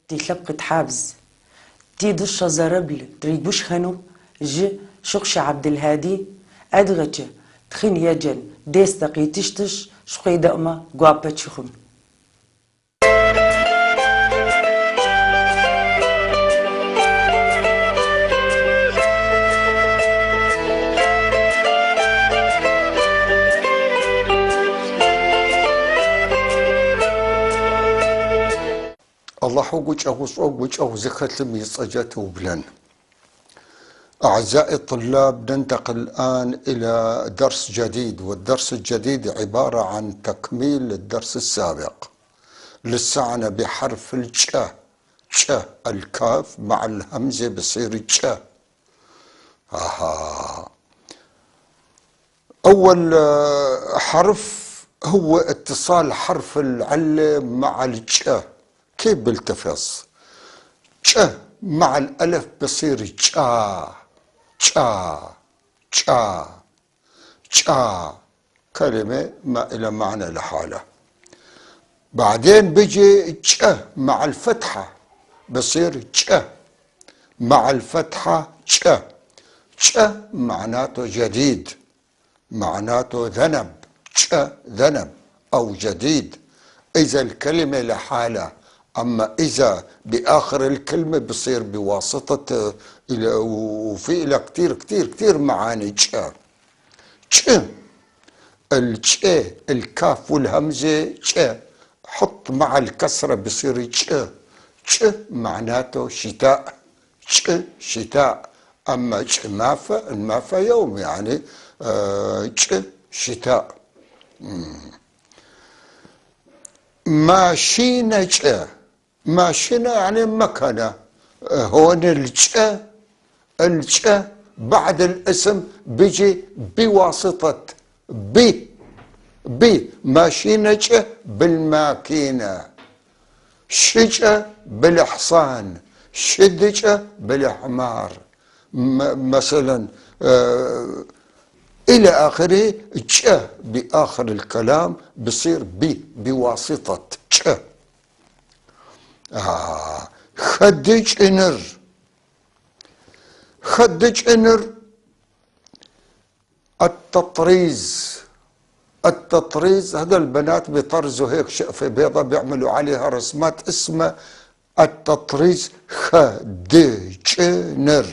تي لبقة حابز تي دشة زربل تريبوش خنو ج شخش عبد الهادي أدغتش تخين يجن ديستقي تشتش شقي دقمة قوابة شخم. الله гукӏэгъушӏэу гукӏэгъу зыхэлъым ицӏэкӏэ тыублэн. أعزائي الطلاب، ننتقل الآن إلى درس جديد، والدرس الجديد عبارة عن تكميل للدرس السابق. لسعنا بحرف الج، ج الكاف مع الهمزة بصير ج. أول حرف هو اتصال حرف العلة مع الج. كيف بلتفظ؟ ج مع الألف بصير جا جا جا جا، كلمة ما إلها معنى لحالها. بعدين بيجي ج مع الفتحة بصير ج مع الفتحة ج. ج معناته جديد، معناته ذنب، ج ذنب أو جديد إذا الكلمة لحالها. أما إذا بآخر الكلمة بصير بواسطة إلى، وفي إلى كتير كتير كتير معاني. ج ج الج الكاف والهمزة ج، حط مع الكسرة بصير ج. ج معناته شتاء، ج شتاء. أما ج مافا، المافا يوم، يعني ج شتاء. ماشينا ج، ماشينا يعني مكنة. هون الج، الج بعد الاسم بيجي بواسطة ب، ب ماشينا ج بالماكينة، شج بالحصان، شدج بالحمار، مثلا، إلى آخره. ج بآخر الكلام بصير ب بواسطة ج. خدج انر، خدج انر التطريز. التطريز هذا البنات بيطرزوا هيك شقفة بيضة بيعملوا عليها رسمات اسمها التطريز. خدج انر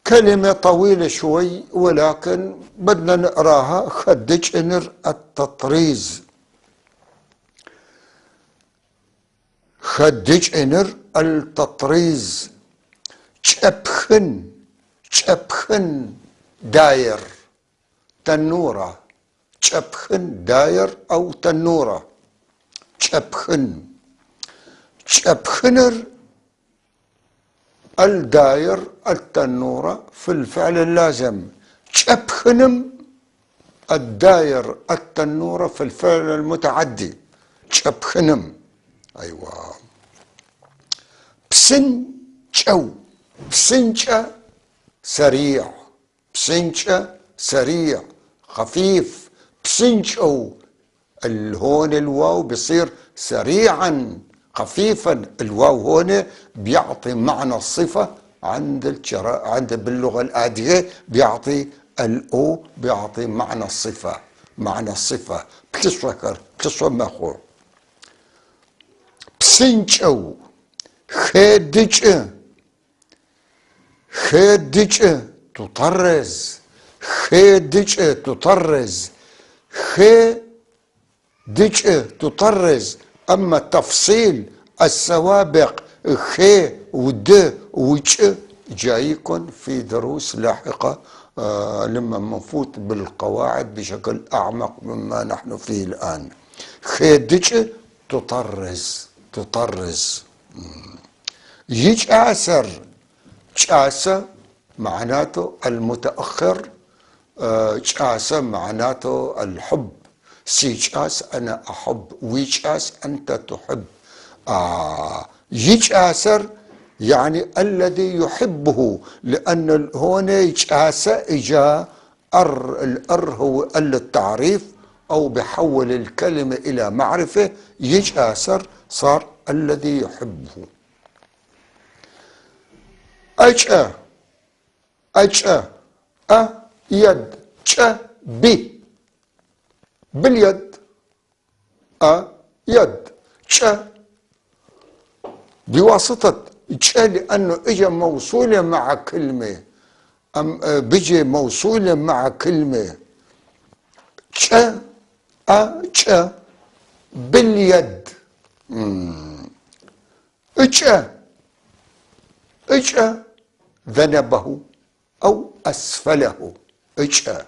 كلمة طويلة شوي ولكن بدنا نقراها. خدج انر التطريز، خدج انر التطريز. شبخن، شبخن داير تنورة، شبخن داير أو تنورة. شبخن، شبخنر الداير التنورة في الفعل اللازم. شبخنم الداير التنورة في الفعل المتعدي. شبخنم. أيوة. بسنجو، بسنجة سريع، بسنجة سريع خفيف. بسنجو هون الواو بصير سريعا خفيفا. الواو هون بيعطي معنى الصفة عند الشراء، عند باللغة الآدية بيعطي الأو، بيعطي معنى الصفة، معنى الصفة. بتسوكر، بتسوى ماخو. بسنجو خدج، خدج تطرز، خدج تطرز، خدج تطرز. أما تفصيل السوابق خ ود وج جايكن في دروس لاحقة، لما منفوت بالقواعد بشكل أعمق مما نحن فيه الآن. خدج تطرز، تطرز. يجاسر، جاسة معناته المتأخر، جاسة معناته الحب. سيجاس أنا أحب، ويجاس أنت تحب. يجاسر يعني الذي يحبه، لأن هون جاسة إجا أر، الأر هو ال التعريف أو بحول الكلمة إلى معرفة. يجاسر صار الذي يحبه. أجأ أجأ أ يد ج ب باليد، أ يد ج بواسطة ج، لأنه إجا موصولة مع كلمة، أم بيجي موصولة مع كلمة ج أ ج باليد. اجأ اجأ ذنبه أو أسفله، اجأ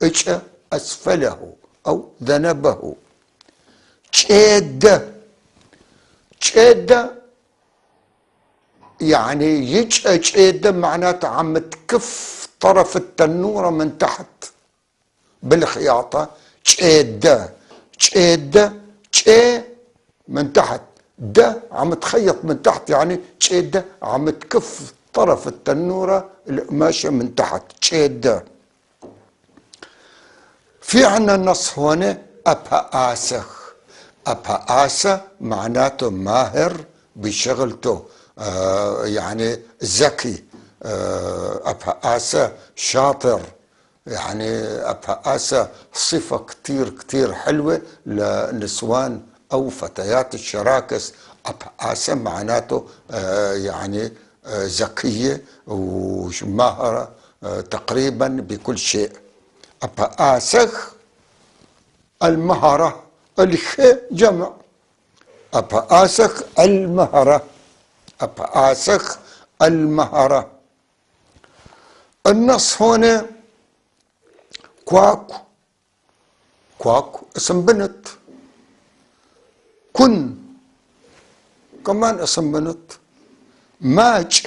اجأ أسفله أو ذنبه. جد جد يعني يجأ جد معناته عم تكف طرف التنورة من تحت بالخياطة. جد جد ج من تحت، د عم تخيط من تحت، يعني جد عم تكف طرف التنورة القماشة من تحت. جد. في عنا النص هون أبأسخ. أبأسة معناته ماهر بشغلته، يعني ذكي، أبأسة شاطر، يعني أبأسة صفة كتير كتير حلوة لنسوان أو فتيات الشراكس. أبأسة معناته يعني ذكية وماهرة تقريبا بكل شيء. أبأسخ المهرة، الخ جمع، أبأسخ المهرة، أبأسخ المهرة. النص هنا كواك، كواك اسم بنت، كن كمان اسم بنت، ماج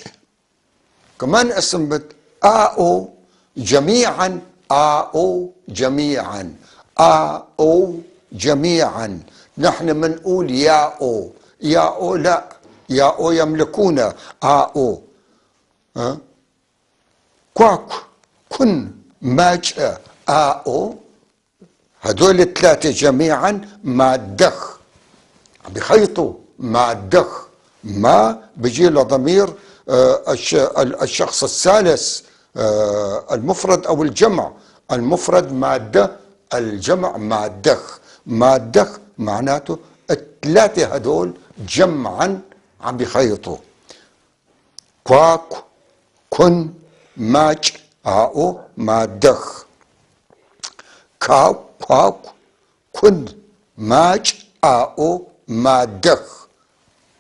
كمان اسم بنت، آو جميعا، آو جميعا، آو جميعا. نحن بنقول ياو، ياو لا، ياو يملكون آو. أه؟ كواك كن ماج آو، هدول الثلاثة جميعا مادخ، بخيطوا مادخ. ما بيجي لضمير الشخص الثالث المفرد أو الجمع. المفرد مادة، الجمع مادخ. مادخ معناته الثلاثة هدول جمعا عم بخيطوا. كواك كن ماج آو مادخ. كاو كواك كن ماج آو مادخ،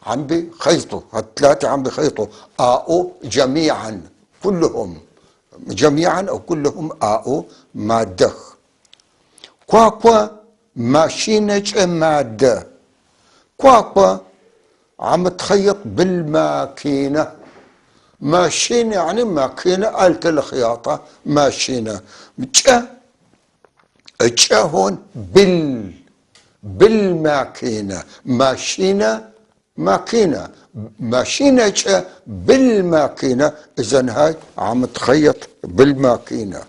عم بخيطوا الثلاثة، عم بخيطوا آو جميعا، كلهم جميعا أو كلهم آو مادخ. كواكوا ماشينة مادة، كواكوا عم تخيط بالماكينة. ماشينة يعني ماكينة، آلة الخياطة ماشينة. ج هون بالماكينة، ماشينة ماكينة، ماشينة بالماكينة، إذن هاي عم تخيط بالماكينة.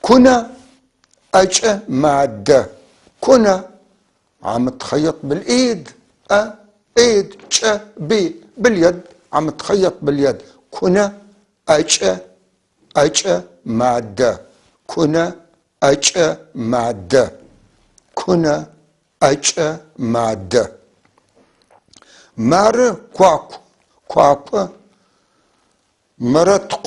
كنا أج مادة، كنا عم تخيط بالإيد، أ إيد ج بي باليد، عم تخيط باليد. كنا أج أج مادة، كنا أج مادة، كنا أج مادة. مار كواك كواك مرتق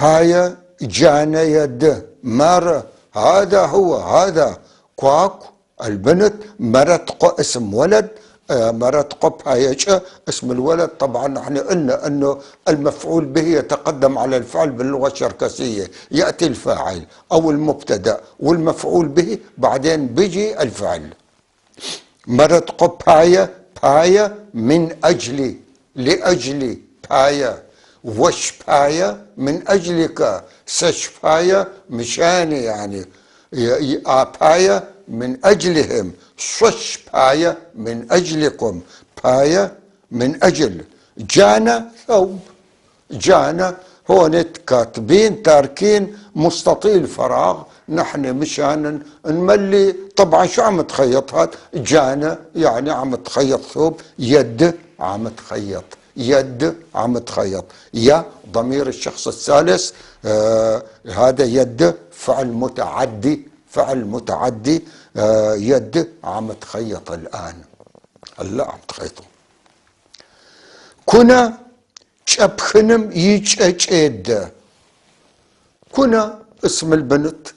بايا جانا يد. مار هذا هو، هذا كواك البنت، مرتق اسم ولد، مرتق بايا اسم الولد. طبعا نحن قلنا انه المفعول به يتقدم على الفعل باللغه الشركسيه، ياتي الفاعل او المبتدا والمفعول به بعدين بيجي الفعل. مرتق بايا، بايا من أجلي، لأجلي بايا، وش بايا من أجلك، سش بايا مشاني، يعني بايا من أجلهم، شش بايا من أجلكم، بايا من أجل. جانا ثوب، جانا هون كاتبين تاركين مستطيل فراغ نحن مشان نملي. طبعا شو عم تخيط هاد؟ جانا يعني عم تخيط ثوب، يد عم تخيط، يد عم تخيط، يا ضمير الشخص الثالث، هذا يد فعل متعدي، فعل متعدي، يد عم تخيط الآن، هلا عم تخيطه. كنا شبخنم يجأجد، كنا اسم البنت،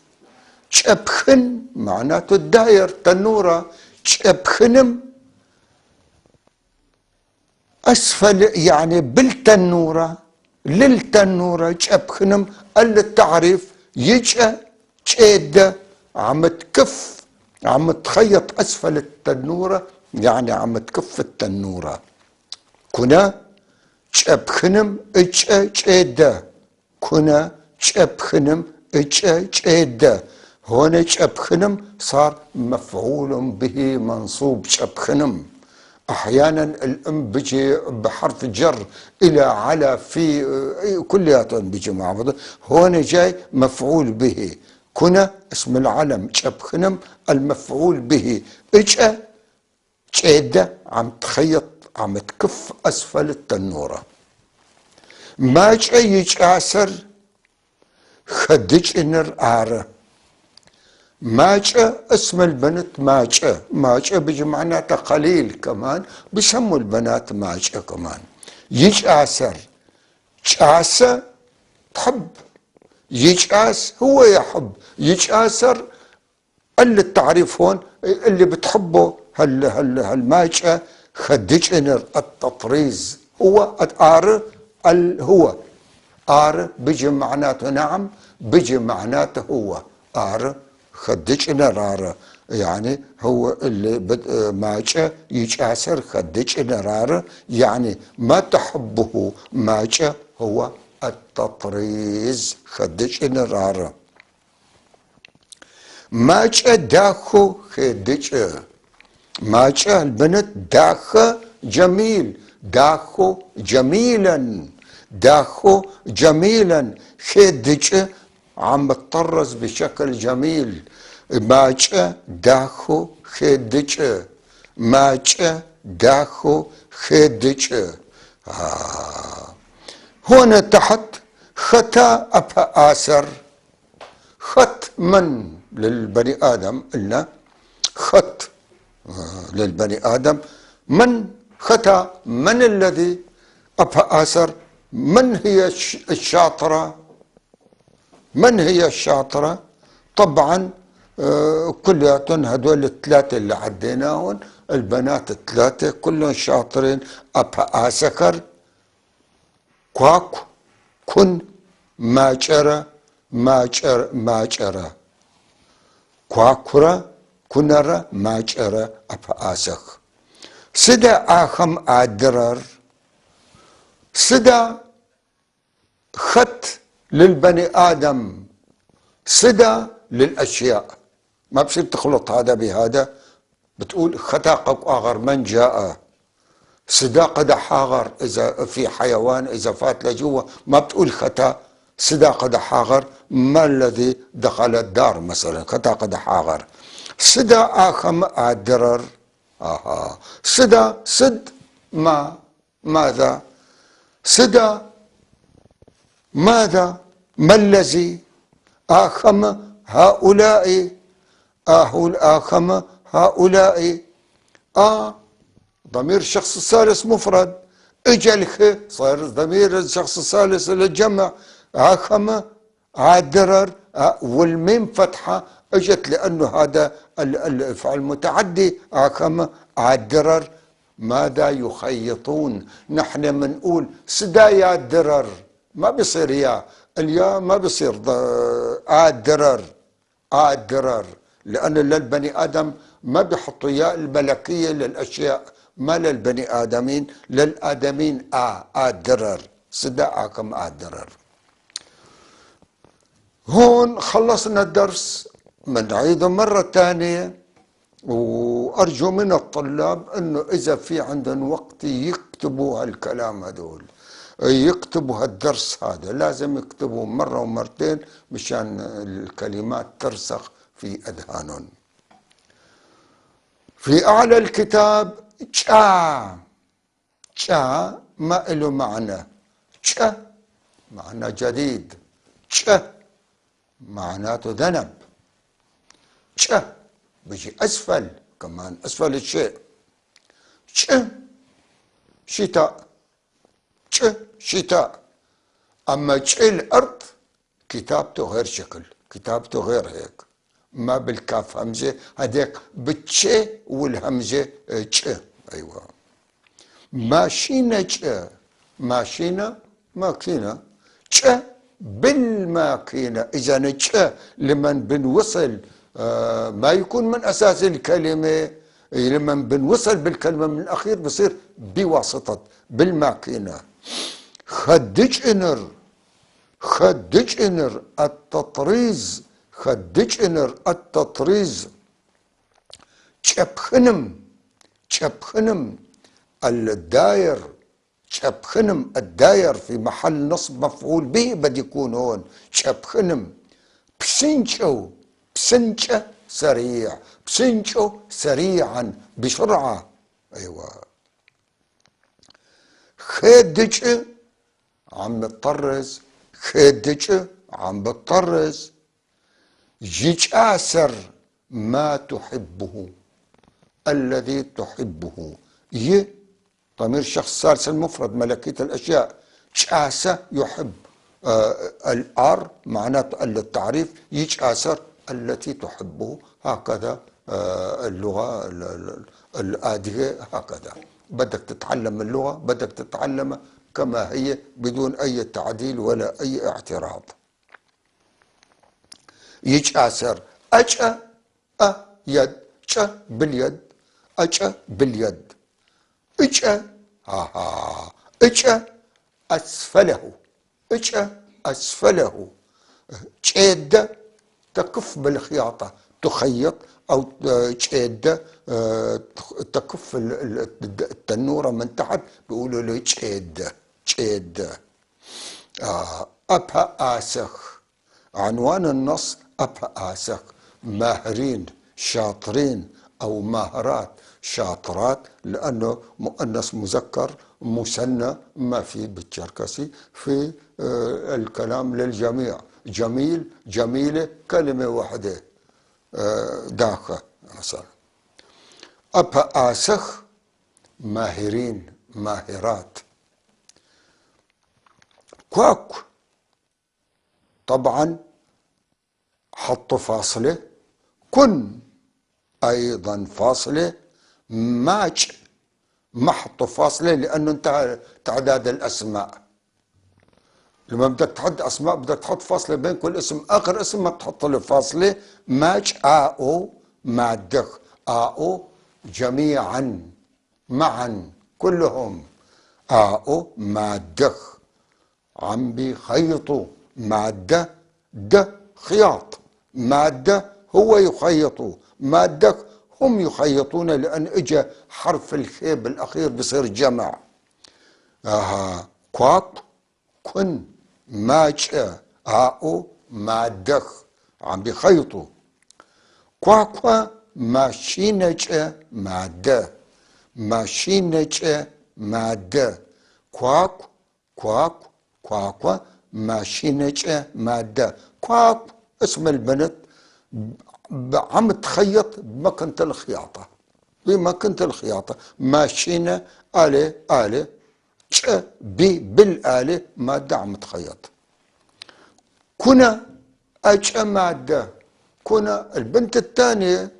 شبخن معناته الداير تنورة، شبخنم أسفل يعني بالتنورة، للتنورة، شبخنم التعريف يجأ جد عم تكف، عم تخيط أسفل التنورة، يعني عم تكف التنورة. كنا شبخنم اج جد، كنا شبخنم اج جد، هون شبخنم صار مفعول به منصوب. شبخنم احيانا الام بيجي بحرف جر الى على في كلياتهم بيجي مع بعض، هون جاي مفعول به. كنا اسم العلم، شبخنم المفعول به، اج جد عم تخيط، عم تكف اسفل التنوره. ما يجاسر خدج انر آره. ماجة اسم البنت، ماجة، ماجة بيجي معناتها قليل كمان، بسموا البنات ماجة كمان. يجاسر، جاسة تحب، يجاس هو يحب، يجاسر اللي التعريف هون اللي بتحبه هال هال هالماجة. خدج انر التطريز هو ار ال هو ار بيجي معناته نعم، بيجي معناته هو ار خدج نرارة، يعني هو اللي ماجة يجاسر خدج نرارة، يعني ما تحبه ماجة هو التطريز خدج نرارة. ماجة داخو خدج، ماجة البنت داخة جميل، داخو جميلا، داخو جميلا، خدج عم تطرز بشكل جميل. ماجة داخو خدج، ماجة داخو خدج. هون تحت ختا أبا آسر، خت من للبني آدم قلنا، خت للبني آدم، من ختا، من الذي أبا آسر، من هي الشاطرة، من هي الشاطرة؟ طبعا كلياتهم هدول الثلاثة اللي عديناهم، البنات الثلاثة كلهم شاطرين. أبا آسكر كواك كن ماجرة ماجرة ماجرة، كواكرة كنرة ماجرة أبا آسخ. سدا آخم آدرر، سدا خط للبني آدم، سدا للأشياء، ما بصير تخلط هذا بهذا. بتقول ختاقك آغر من جاء، سدا قدح آغر إذا في حيوان إذا فات لجوا، ما بتقول ختا سدا قدح آغر، ما الذي دخل الدار مثلا، ختا قدح آغر. سدا آخم آدرر، سدا سد ما ماذا، سدا ماذا، ما الذي، آخم هؤلاء، آهول آخم هؤلاء، ضمير الشخص الثالث مفرد، اجلخ صار ضمير الشخص الثالث للجمع، آخم عادرر، والميم فتحة اجت لأنه هذا الفعل متعدي، آخم عادرر. ماذا يخيطون؟ نحن بنقول سدا يا درر، ما بيصير يا اليا، ما بيصير آدرر، آدرر، لأن للبني آدم ما بيحطوا ياء الملكية للأشياء، ما للبني آدمين، للآدمين آدرر، سدا آكم آدرر. هون خلصنا الدرس، بنعيده مرة ثانية، وأرجو من الطلاب أنه إذا في عندهم وقت يكتبوا هالكلام هدول. يكتبوا هالدرس هذا، لازم يكتبوا مرة ومرتين مشان الكلمات ترسخ في أذهانهم. في أعلى الكتاب تشا، تشا ما له معنى، تشا معنى جديد، تشا معناته ذنب، تشا بيجي أسفل كمان، أسفل الشيء، تشا شتاء، تش شتاء. أما تش الأرض كتابته غير شكل، كتابته غير هيك، ما بالكاف همزة، هديك بالتش والهمزة تش. أيوة ماشينا تش، ماشينا ماكينة، تش بالماكينة. إذا تش لمن بنوصل ما يكون من أساس الكلمة، لمن بنوصل بالكلمة من الأخير بصير بواسطة بالماكينة. خدج انر، خدج انر التطريز، خدج انر التطريز. تشبخنم، تشبخنم الداير، تشبخنم الداير في محل نصب مفعول به بدي يكون هون. تشبخنم بسنشو، بسنشة سريع، بسنشو سريعا بسرعة. أيوة خدج عم بتطرز، خدج عم بتطرز. يجاسر ما تحبه، الذي تحبه. ي ضمير شخص ثالث المفرد ملكية الأشياء. جاسة يحب، الآر معناته التعريف، يجاسر التي تحبه. هكذا اللغة الآدية هكذا. بدك تتعلم اللغة، بدك تتعلمها كما هي بدون أي تعديل ولا أي اعتراض. يجاسر أجأ أ يد، ج باليد، أجأ باليد، اجأ ها ها، اجأ أسفله، اجأ أسفله. جيد تكف بالخياطة، تخيط أو جيد تكف التنورة من تحت، بيقولوا له جيد، جيد. أبا آسخ، عنوان النص أبا آسخ، ماهرين شاطرين أو ماهرات شاطرات، لأنه مؤنث مذكر مثنى ما في بالشركسي، في الكلام للجميع. جميل جميلة كلمة واحدة، داخة مثلا. أبا آسخ ماهرين ماهرات. كواك طبعا حطوا فاصلة، كن أيضا فاصلة، ماج ما حطوا فاصلة لأنه انتهى تعداد الأسماء. لما بدك تحط أسماء بدك تحط فاصلة بين كل اسم، آخر اسم ما بتحط له فاصلة. ماج آو مادخ، آو جميعا معا كلهم، آو مادخ عم بيخيطوا، مادة د خياط، مادة هو يخيطوا، مادة هم يخيطون، لأن إجا حرف الخي بالأخير بصير جمع. كواك كن ماج آو مادخ عم بيخيطوا. كواكوا ماشينج مادة، ماشينج مادة. كواك كواك كواكوا ماشينج مادة. كواك اسم البنت عم تخيط بمكنة الخياطة، بمكنة الخياطة. ماشينة آلة، آلة ش بي بالآلة مادة عم تخيط. كنا أج مادة، كنا البنت الثانية،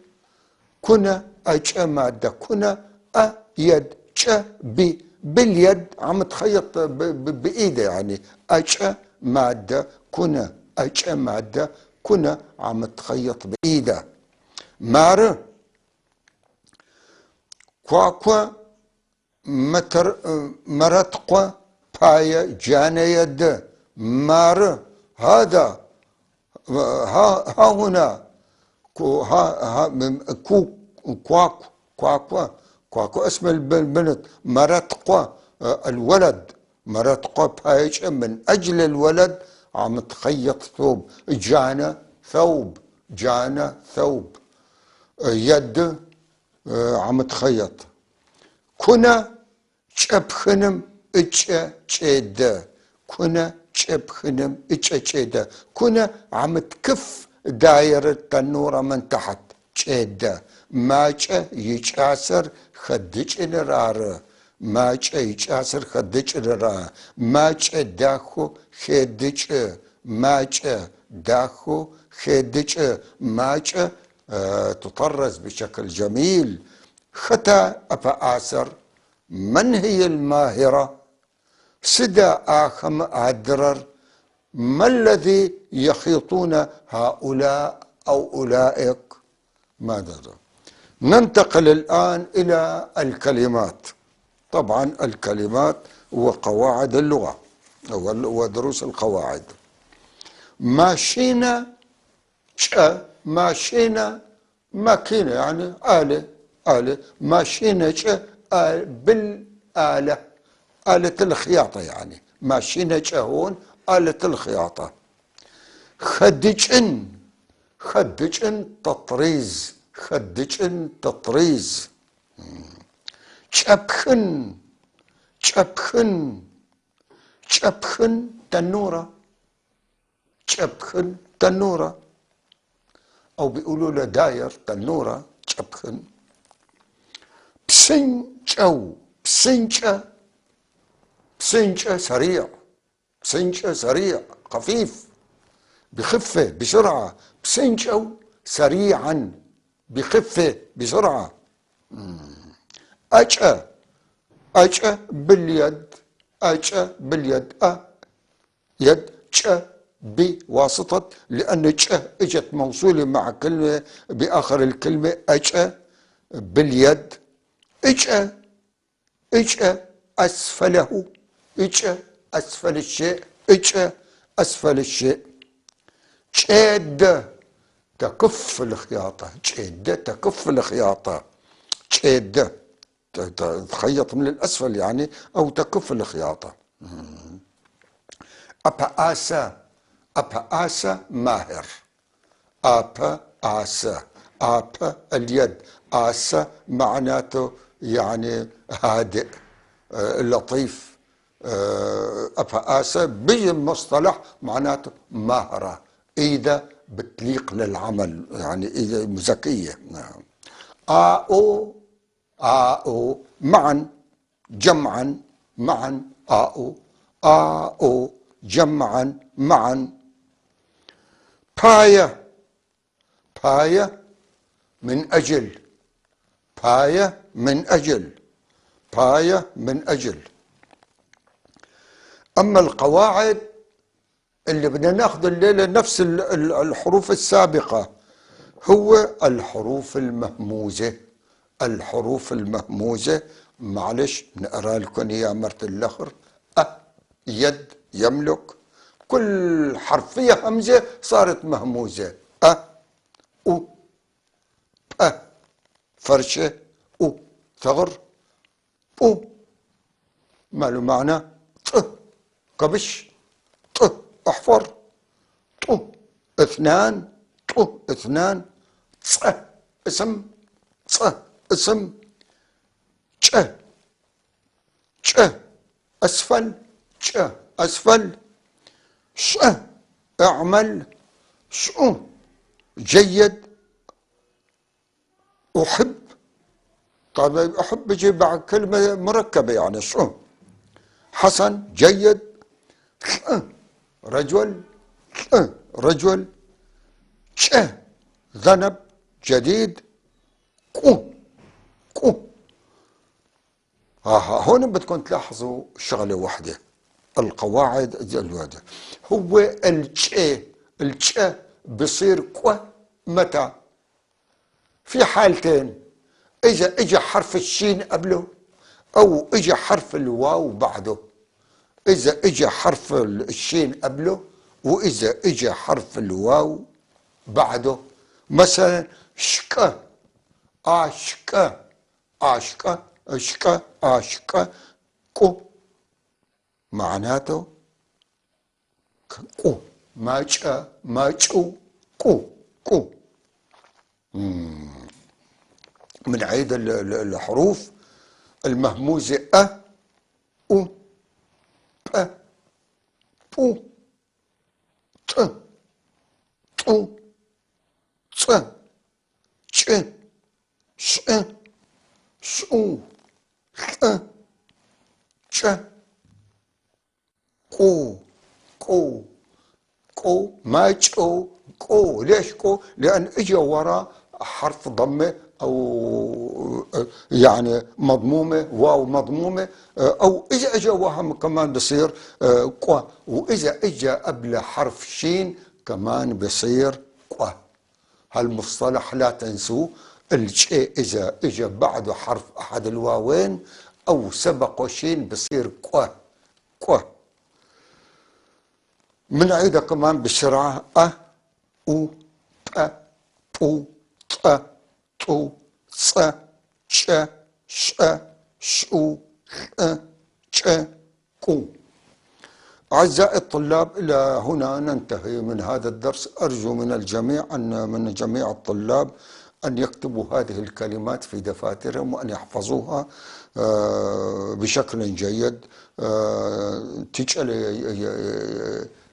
كنا أج مادة، كنا أ يد ش بي باليد عم تخيط بإيدها يعني. أج مادة، كنا أج مادة، كنا عم تخيط بإيدها. مار كواكوا متر مرتقوا بايا جانا يد. مار هذا ها، ها هنا كو ها، ها كو كواك كواكوا كواكوا اسم البنت. مرتقوا الولد. مرت قو بايچ من أجل الولد عم تخيط ثوب. جانا ثوب، جانا ثوب، يد عم تخيط. كنا چبخنم اچ چيد، كنا چبخنم اچ چيد، كنا عم تكف دايرة التنورة من تحت چيد. ماچ يچاسر خدچ نرار، ماچ يچاسر خدچ نرار، ماچ داخو خدچ، ماچ داخو خدچ، ماچ تطرز بشكل جميل. ختا أفا آسر، من هي الماهرة؟ سدا آخم أدرر، ما الذي يخيطون هؤلاء أو أولئك؟ ماذا؟ ننتقل الآن إلى الكلمات. طبعا الكلمات وقواعد اللغة ودروس القواعد. ماشينا ماشينا ماكينة يعني آلة، آلة. ماشينة بالآلة، آلة الخياطة يعني. ماشينة هون آلة الخياطة. خدجن، خدجن تطريز، خدجن تطريز. چبخن، چبخن، چبخن تنورة، چبخن تنورة، أو بيقولوا له داير تنورة چبخن. بسنجو، بسنجة، بسنجة سريع، بسنجة سريع خفيف، بخفة بسرعة. بسنجو سريعا، بخفة بسرعة. أجأ، أجأ باليد، أجأ باليد، أ يد، ج بواسطة، لأن ج إجت موصولة مع كلمة بآخر الكلمة. أجأ باليد، إجأ، إجأ أسفله، إجأ أسفل الشيء، إجأ أسفل الشيء. جد تكف الخياطة، جد تكف الخياطة، جد تخيط من الأسفل يعني، أو تكف الخياطة. أبا آسى، أبا آسى ماهر، أبا آسى، أبا اليد، آسى معناته يعني هادئ، لطيف. أبا آسى بمصطلح معناته ماهرة، إيدا بتليق للعمل يعني، إيدا ذكية. نعم. آو، آو معا، جمعا معا، آو، آو جمعا معا. باية، باية من أجل، باية من أجل، باية من أجل. أما القواعد اللي بدنا ناخذ الليلة نفس الحروف السابقة، هو الحروف المهموزة. الحروف المهموزة معلش نقرأ لكم إياها مرة الآخر. أ، يد، يملك، كل حرف فيها همزة صارت مهموزة. أ، أو، أ، فرشة، أو، ثغر، أو، ما له معنى. ط، كبش، ط، أحفر، ط، اثنان، ط، اثنان، تص، اسم، تص، اسم، ج، ج، أسفل، ج، أسفل، ش، اعمل، ش، جيد، أحب. طيب أحب بيجي بعد كلمة مركبة يعني شو. حسن، جيد، رجل، رجل، ش، ذنب، جديد، كو، كو. هون بدكم تلاحظوا شغلة واحدة، القواعد الواحدة. هو الش، الش بصير كو متى؟ في حالتين، إذا إجا حرف الشين قبله أو إجا حرف الواو بعده. إذا إجا حرف الشين قبله وإذا إجا حرف الواو بعده. مثلا شك، آشك، آشك، أشك، آشك، كو. معناته ቁ ማጨ ማጩ ቁ ቁ بنعيد الحروف المهموزة أ أ ب بو ط ጡ ፅ ጭ ሽ ሹ ጥ ጨ ቁ ቁ ቁ ማጨው ቁ ليش قو؟ لأن اجى ورا حرف ضمة أو يعني مضمومة واو مضمومة أو إذا اجى وهم كمان بصير قو وإذا اجى قبل حرف شين كمان بصير قو هالمصطلح لا تنسوه الشيء إذا اجى بعده حرف أحد الواوين أو سبقه شين بصير قو قو بنعيدها كمان بسرعة أ أو ب بو ط ጡ ፅ ጭ ሽ ሹ ጥ ጨ ቁ أعزائي الطلاب إلى هنا ننتهي من هذا الدرس أرجو من الجميع أن من جميع الطلاب أن يكتبوا هذه الكلمات في دفاترهم وأن يحفظوها بشكل جيد تجعل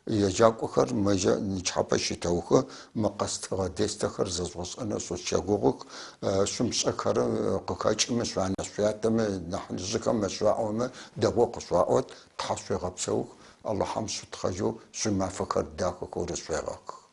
еджакӏохэр мэжьэ нычхьапэ щытэухэ мы къэстыгъэ дестэхэр зэзгъэшӏэнэу сыщэгугъых шъумышӏэхэрэ къыхэкӏымэ шъуанэ шъуятэмэ нахьыжъхэмэ шъуаӏомэ дэгъоу къышъуаӏот Тхьэ шъуегъэпсэух Аллахьам шъутхъэжьэу шъуимафэхэр дахэхэу рышъуегъэхых.